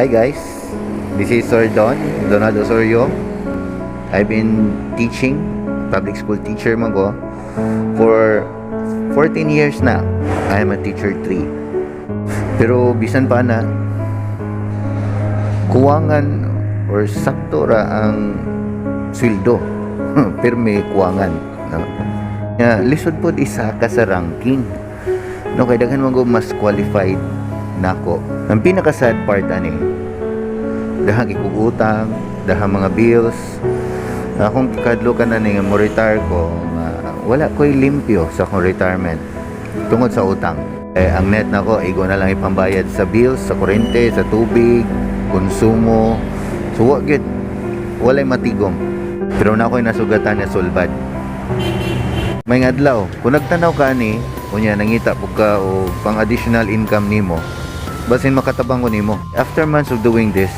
Hi guys, this is Sir Don, Donald Osorio. I've been teaching, public school teacher man ko, for 14 years na. I am a teacher 3. Pero bisan pa na, kuwangan or sakto ra ang sweldo. Pirmi kuwangan. No? Ya, lisod pod isaka sa ranking. No, kay daghan man ko mas qualified nako. Ang pinaka sad part ani, dahang ikugutang, dahang mga bills. Akong kadlukan na ni nga mo retire ko, nga wala ko'y limpyo sa akong retirement tungod sa utang. Eh, ang net nako, igo na lang ipambayad sa bills, sa kuryente, sa tubig, konsumo. So, wa gyud, walay matigom. Pero na ako'y nasugatan na sulbad. May adlaw, kung nagtanaw ka ni, unya nangita pug ka o pang additional income nimo, basin makatabang ko nimo. After months of doing this,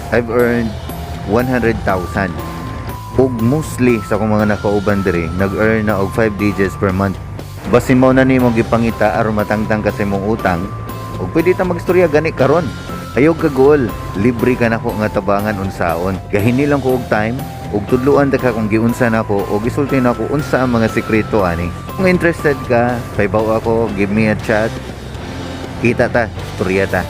I've earned 100,000. Ug mostly sa akong mga nakauban diri, nag-earn na og 5 digits per month. Basin mo na nimo gipangita aron matangtang ka sa imong utang, ug pwede ta magstorya gani karon. Ayaw ka goal, libre ka nako nga tabangan unsaon. Gahini lang ko og time, ug tudluan ta ka kung giunsa nako o gisulti nako unsa ang mga sekreto ani. Kung interested ka, pahibaw ako, give me a chat. Kita ta, storya ta.